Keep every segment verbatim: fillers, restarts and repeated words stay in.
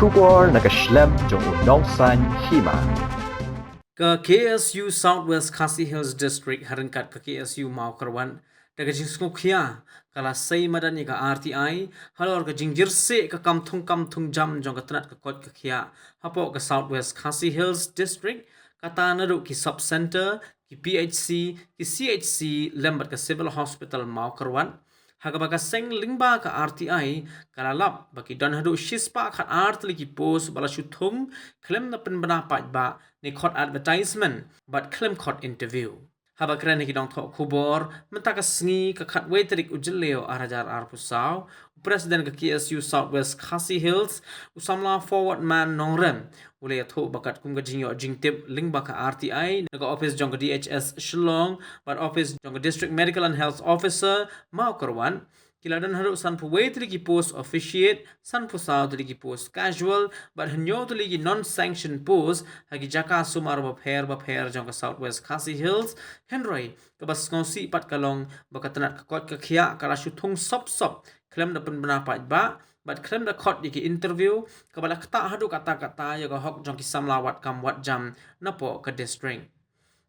Khubor na ka shlem jong u nongsaiñ hima. Ka K S U South West Khasi Hills District ha ryngkat ka K S U Mawkyrwat da ka jingsngewkhia ka la sei madan ïa ka R T I halor ka jingjyrsieh ka kam thung kam thung jam jong ka tnat ka koit ka khiah hapoh ka South West Khasi Hills District, kata naduh ki sub center, ki P H C, ki C H C lem bad ka Civil Hospital Mawkyrwat. Ha kaba ka seng lyngba ka R T I ka la lap ba ki don haduh shispah khatar tylli ki post ba la shu thung khlem da pynbna paidbah ne khot advertisement bad khlem khot interview. Haba kren ha ki nongthoh khubor mynta ka sngi ka khatwei tarik u Jylliew ar hajar arphew saw, u President ka K S U South West Khasi Hills, u samla Forwardman Nongrem, u la ïathuh ba katkum ka jingïoh jingtip lyngba ka R T I na ka ophis jong ka D H S Shillong bad ophis jong ka District Medical and Health Officer Mawkyrwat, ki la don haduh sanphew wei tylli ki post officiate, sanphew saw tylli ki post casual bad hynñiew tylli ki non sanction post ha ki jaka sumar bapher bapher jong ka South West Khasi Hills. Hynrei kaba sngewsih pat ka long ba ka tnat ka koit ka khiah ka la shu thung sop sop khlem da pynbna paidbah bad khlem da khot ïa ki interview, kaba la ktah haduh katta katta ïa ka hok jong ki samla wad kam wad jam napoh ka district.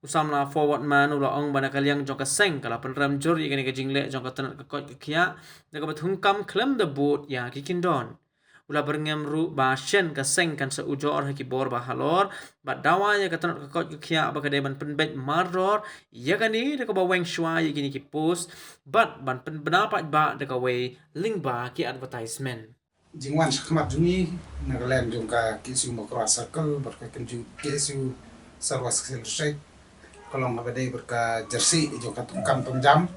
U samla Forwardman u la ong ba na ka liang jong ka seng ka la pynrem jur ïa kane ka jingleh jong ka tnat ka koit ka khiah da kaba thung kam khlem da bud ïa ki kyndon. U la byrngem ruh ba shen ka seng kan sa ujor ha ki bor ba halor bad dawa ïa ka tnat ka koit ka khiah ba ka dei ban pynbeit mardor ïa kane da kaba weng shuwa ïa kine ki post bad ban pynbna paidbah da kawei lyngba ki advertisement. Jingwan shakhmat jong ngi na ka liang jong ka K S U Mawkyrwat Circle bad ka kynjuh K S U South West Khasi Hills District ka long haba dei bad ka jyrsieh jong ka thung kam thung jam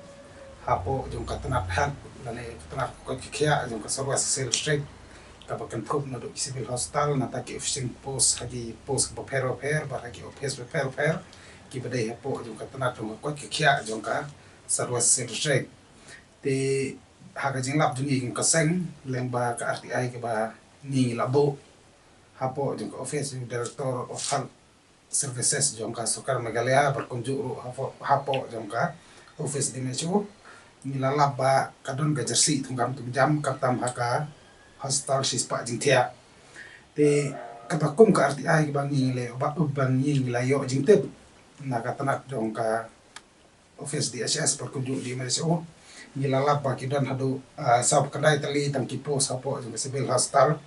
hapoh jong ka tnat health lane ka tnat ka koit ka khiah jong ka South West Khasi Hills District, kaba kynthup naduh ki civil hospital, nangta ki officing post ha ki post bapher bapher bad ha ki office bapher bapher kiba dei hapoh jong ka tnat jong ka koit ka khiah jong ka South West Khasi Hills District. Te ha ka jinglap jong ngi kum ka seng lyngba ka R T I kaba ngi la buh hapoh jong ka office jong Director of Health Services jong ka Sorkar Meghalaya bad kumjuh ruh hapoh, hapoh jong ka office D M H O, ngi la lap ba ka don ka jyrsieh thung kam thung jam khamtam ha ka hospital shispah jingthiah. Te kaba kum ka R T I kaba ngi la, ba, ba ngi la ïoh jingtip na ka tnat jong ka office D H S bad kumjuh D M H O, ngi la lap ba ki don haduh, ah, sawphew khyndai tylli tang ki post hapoh jong ka civil hospital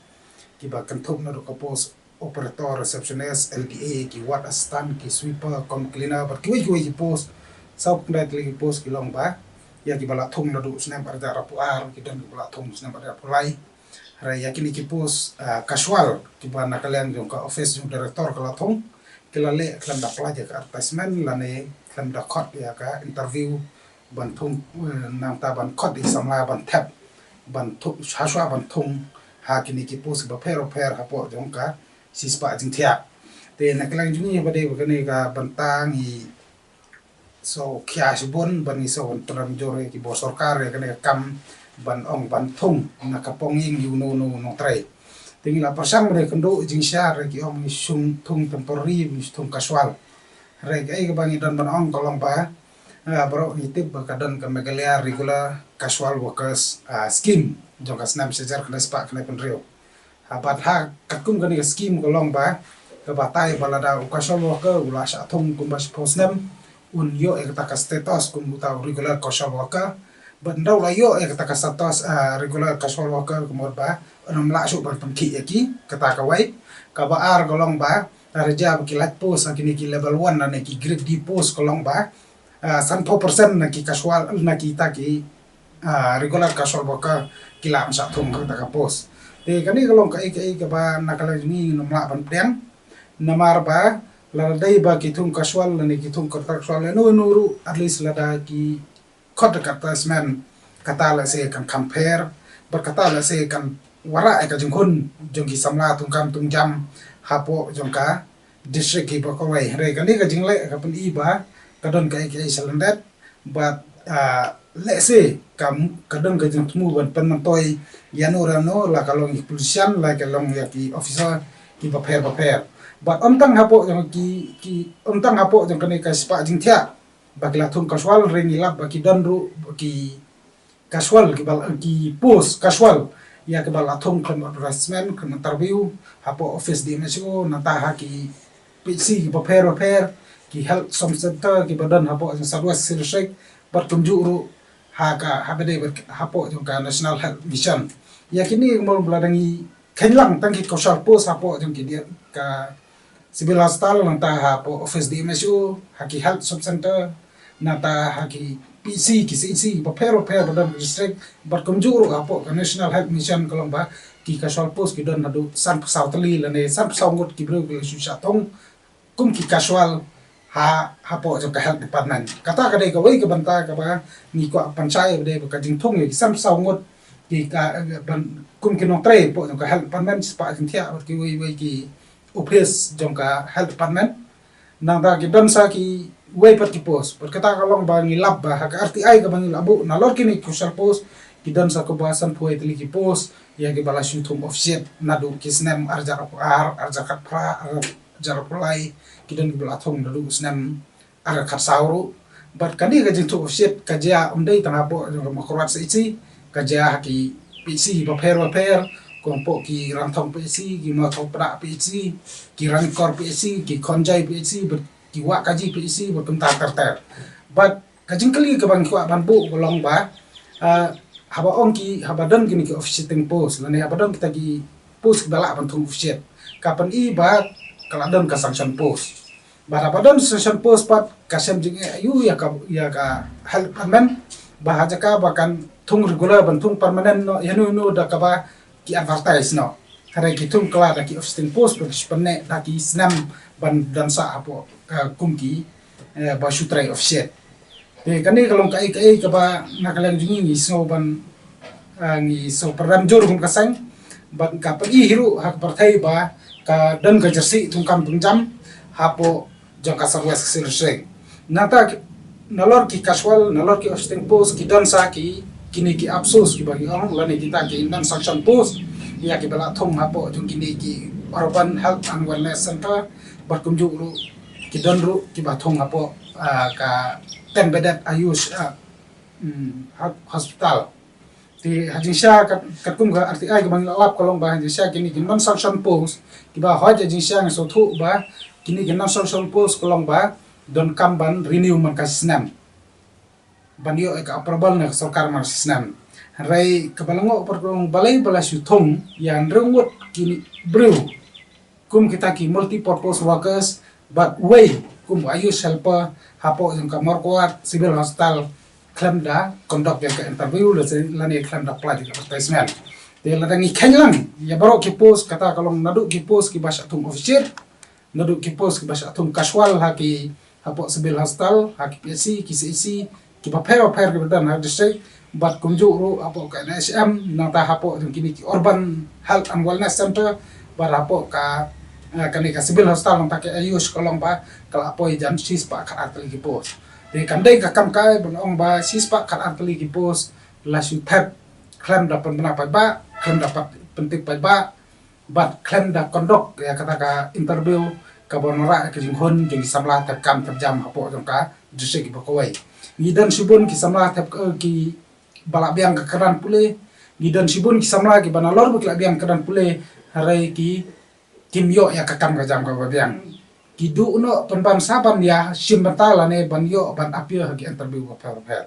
kiba kynthup naduh ka post operator, receptionist, L D A, ki ward assistant, ki sweeper cum cleaner bad kiwei kiwei ki post. Sawphew khyndai tylli ki post ki long ba ïa kiba la thung naduh snem ar hajar arphew ar, ki don kiba la thung snem ar hajar arphew lai. Hynrei ïa kine ki post, ah, casual kiba na ka liang jong ka office jong director ka la thung, ki la leh khlem da pynlait ïa ka advertisement lane khlem da khot ïa ka interview ban thung, eh, nangta ban khot ïa ki samla ban thep ban thung, hashwa ban thung ha kine ki post bapher bapher hapoh jong ka shispah jingthiah. Te na ka liang jong ngi ba dei ba kane ka bynta ngi sngewkhia shibun bad ngi sngew ban pynrem jur ïa ki bor sorkar ïa kane ka kam ban ong ban thung na ka pong ïing ïa uno uno u nongtrei. Te ngi la pyrshang ban ïakynduh jingshisha, hynrei ki ong ngi shu thung temporary, ngi shu thung casual. Hynrei kaei kaba ngi don ban ong ka long ba, ah, baroh ngi tip ba ka don ka Meghalaya Regular Casual Workers, ah, Scheme jong ka snem shi hajar khyndai spah khyndai phew hynriew. Ha, bad ha katkum kane ka scheme ka long ba ka batai ba lada u casual worker u la shah thung kumba shiphew snem, un ïoh ïa kata ka status kum uta u regular casual worker. Bad ynda u la ïoh ïa kata ka status, ah, regular casual worker, ka mut ba un ym lah shuh ban pynkhih ïa ki, kata kawei. Kaba ar ka long ba lada jia ba ki lait post ha kine ki level one lane ki grade D post ka long ba, ah, sanphew percent na ki casual, na kita ki, ah, regular casual worker ki lah ban shah thung ha kata ka post. Te kane ka long kaei kaei kaba na ka liang jong ngi ngim lah ban pdiang. Namar ba lada dei ba ki thung casual lane ki thung contractual lane ïano ïano ruh, at least lada ki khot da ka advertisement, kata lehse kan kham pher bad kata lehse kan wanrah ïa ka jingkhun jong ki samla thung kam thung jam hapoh jong ka district kiba kawei. Hynrei kane ka jingleh ka pyni ba ka don kaei kaei sha lyndet bad, ah, lehse ka, ka don ka jingthmu ban pynmyntoi ïano ïano, la ka long ïa ki politician, la ka long ïa ki officer kiba pher bapher. Bad ym tang hapoh jong ki, ki, ym tang hapoh jong kane ka shispah jingthiah ba ki la thung casual, hynrei ngi lap ba ki don ruh ki casual, kiba la, ki post casual ïa kiba la thung khlem advertisement, khlem interview hapoh office D M H O, nangta ha ki P H C kiba pher ba pher, ki health sub center kiba don hapoh jong South West Khasi Hills District, bad kumjuh ruh ha ka, ha ba dei bad hapoh jong ka National Health Mission. Ïa kine kumba la dang ïa kheiñ lang tang ki casual post hapoh jong ki dei ka Civil Hospital, nangta hapoh office D M H O, ha ki health sub center, nangta ha ki P H C, ki C H C ba pher ba pher ba don district, bad kumjuh ruh hapoh ka National Health Mission ka long ba ki casual post ki don haduh sanphew saw tylli lane sanphew saw ngut ki briew ki la shu shah thung kum ki casual ha, hapoh jong ka health department. Kata ka dei kawei ka bynta kaba ngi kwah pynshai ba dei ba ka jingthung ïa ki sanphew saw ngut ki ka, ban, kum ki nongtrei hapoh jong ka health department, spah jingthiah bad kiwei wei ki office jong ka health department. Nangta ki don sa kiwei pat ki post. Bad kata ka long ba ngi lap ba ha ka R T I kaba ngi la buh nalor kine ki casual post, ki don sa kumba sanphew tylli ki post ïa kiba la shu thung officiate naduh ki snem ar hajar ar, ar hajar khatphra, ar hajar arphew lai, ki don kiba la thung naduh snem ar hajar khatsaw ruh. Bad kane ka jingthung officiate ka jia ym dei tang hapoh jong ka Mawkyrwat C H C, ka jia ha ki P H C ba pher ba pher, kum hapoh ki Rangthong P H C, ki Mawthoh Pdang P H C, ki Ranikor P H C, ki Khonjai P H C, bad ki Wahkaji P H C, bad kumta ter ter. Bad ka jingkylli kaba ngi kwah ban buh ka long ba, ah, haba ong ki, haba don kine ki officiating post lane haba don kita ki post kiba lah ban thung officiate, ka pyni ba ka la don ka sanction post. Bad haba don sanction post pat ka shem jingeh aïu ïa ka, ïa ka health department, ba ha jaka ba kan thung regular ban thung permanent noh ïano ïano da kaba ki advertise noh. Hynrei ki thung kylla da ki officiating post bad ki shu pynneh da ki snem ban don sah hapoh, eh, kum ki, eh, ba shu trei officiate. Te kane ka long kaei kaei kaba na ka liang jong ngi ngi sngew ban, eh, ngi sngew pyrshah jur kum ka seng. Bad ka pyni hi ruh ha ka pyrthei ba ka don ka jersey thungkam thungjam hapoh jong ka South West Khasi Hills District. Nangta ki, nalor ki casual, nalor ki officiating post ki don sa ki, kine ki APSOs kiba ngi ong lane kita ki non sanction post ïa kiba la thung hapoh jong kine ki Urban Health and Wellness Center, bad kumjuh ruh ki don ruh kiba thung hapoh, ah, ka ten bedded AYUSH, ah, mm, ha-, hospital. Te ha jingshisha kat, katkum ka R T I kaba ngi la lap ka long ba ha jingshisha kine ki non sanction post kiba hoi ha jingshisha ngi sngewthuh ba kine ki non sanction post ka long ba donkam ban renew man ka snem, ban ïoh ïa ka approval na ka sorkar man ka snem. Hynrei kaba la ngoh pat ka long balei ba la shu thung ïa hynriew ngut ki briew kum kita ki multi-purpose workers, bad uwei kum AYUSH helper hapoh jong ka Mawkyrwat Civil Hospital khlem da conduct ïa ka interview lane khlem da pynlait ïa ka advertisement. Te lada ngi kheiñ lang ïa baroh ki post, kata ka long naduh ki post kiba shah thung officiate, naduh ki post kiba shah thung casual ha ki, hapoh Civil Hospital, ha ki P H C, ki C H C kiba pher ba pher kiba don ha district, bad kumjuh ruh hapoh ka N H M, nangta hapoh jong kine ki Urban Health and Wellness Center, bad hapoh ka, eh, kane ka Civil Hospital nangta ka AYUSH ka long ba ka la poi jan shispah khatar tylli ki post. Te kan dei ka kam kaei ban ong ba shispah khatar tylli ki post la shu thep khlem da pynbna paidbah, khlem da pat pyntip paidbah, bad khlem da conduct ïa kata ka interview kaba wanrah ïa ka jinghun jong ki samla thep kam thep jam hapoh jong ka district kiba kawei. Ngi don shibun ki samla thep, eh, kiba la biang ka kyrdan pule, ngi don shibun ki samla kiba nalor ba ki la biang kyrdan pule, hynrei ki, kim ïoh ïa ka kam ka jam kaba biang. Ki duh noh pynban sa ban ïa shim bynta lane ban ïoh ban appear ha ki interview bapher bapher.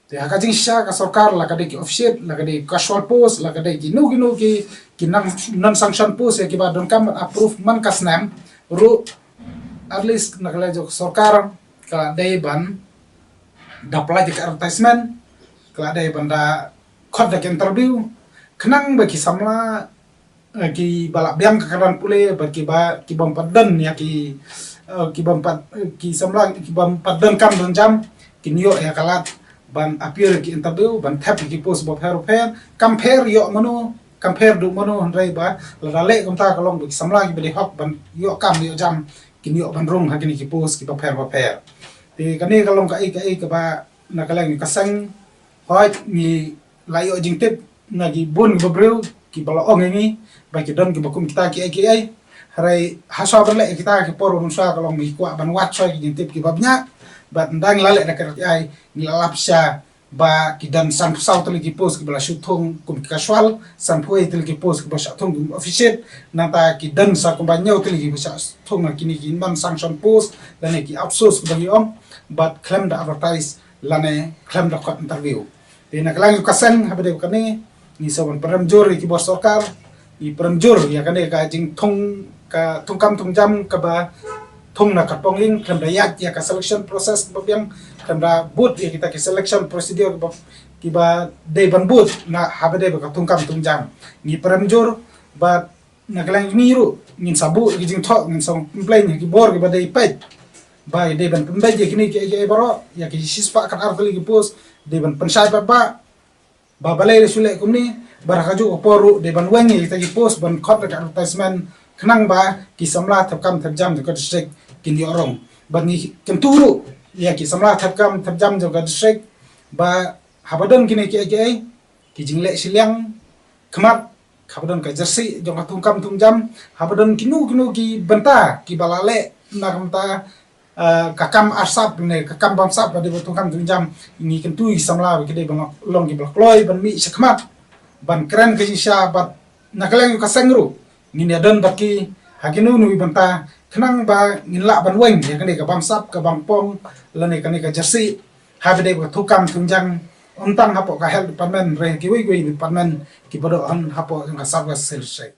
Te ha ka jingshisha ka sorkar, la ka dei ki officiate, la ka dei casual post, la ka dei kino kino ki, ki non, non sanction post ïa kiba donkam ban approve man ka snem ruh, at least na ka liang jong ka sorkar ka la dei ban da pynlait ïa ka advertisement, ka la dei ban da khot da ka interview, khnang ba ki samla, eh, kiba la biang ka kyrdan pule bad kiba, ki bym pat don ïa ki, eh, ki bym pat, eh, ki samla ki bym pat donkam donjam kin ïoh ïa ka lad ban appear ïa ki interview, ban thep ïa ki post bapher bapher. Kam pher ïoh mano, kam pher duh mano, hynrei ba lada leh kumta ka long ba ki samla kiba dei hok ban ïoh kam ïoh jam kin ïoh ban rung ha kine ki post kiba pher bapher. Te kane ka long kaei kaei kaba na ka liang ka seng, hooid ngi la ïoh jingtip na ki bun kiba briew kiba la ong ïa ngi ba ki don kiba kum kita kiei kiei. Hynrei ha shuwa ban leh kita ki por ba mynshuwa ka long ba ngi kwah ban wad shuwa ki jingtip kiba bniah. Bad ynda ngi la leh da ka R T I ngi la lap sha ba ki don sanphew saw tylli ki post kiba la shu thung kum ki casual, sanphew wei tylli ki post kiba shah thung kum officiate, nangta ki don sa kumba hynñiew tylli kiba shah thung ha kine ki non-sanction post lane ki outsource kiba ngi ong, bad khlem da advertise lane khlem da khot interview. Te na ka liang jong ka seng haba dei ba kane ngi sngewbha ban pynrem jur ïa ki bor sorkar, ngi pynrem jur ïa kane ka jingthung, ka thungkam thungjam kaba thung na ka pongïing, khlem da ïaid ïa ka selection process ba biang, khlem da bud ïa kita ki selection procedure kiba, kiba dei ban bud na haba dei ba ka thungkam thungjam. Ngi pynrem jur, bad na ka liang jong ngi ruh ngin sa buh ïa ki jingthoh, ngin sa complain ïa ki bor kiba dei peit ba dei ban pynbeit ïa kine kiei kiei baroh, ïa ki shispah khatar tylli ki post dei ban pynshai paidbah. Ba balei la shu leh kumne, bad ha kajuh ka por ruh dei ban weng ïa kita ki post ban khot da ka advertisement, khnang ba ki samla thep kam thep jam jong ka district kin ïoh rung. Bad ngi kyntu ruh ïa ki samla thep kam thep jam jong ka district ba haba don kine kiei kiei, ki jingleh shiliang khmat, haba don ka jersey jong ka thungkam thungjam, haba don kino kino ki bynta kiba la leh na ka bynta, eh, ka kam arsap ne ka kam bamsap ba dei ba thungkam thungjam, ngi kyntu ïa ki samla ba ki dei ban long kiba la kloi ban mih shakhmat ban kren ka jingshisha. Bad na ka liang ka seng ruh ngin ïa don bad ki ha kino kino ki bynta, khnang ba ngin lah ban weng ïa kane ka bamsap, ka bangpong lane kane ka jersey haba dei ba ka thungkam thungjam, ym tang hapoh ka health department, hynrei kiwei kiwei department kiba don hapoh ka South West Hill District.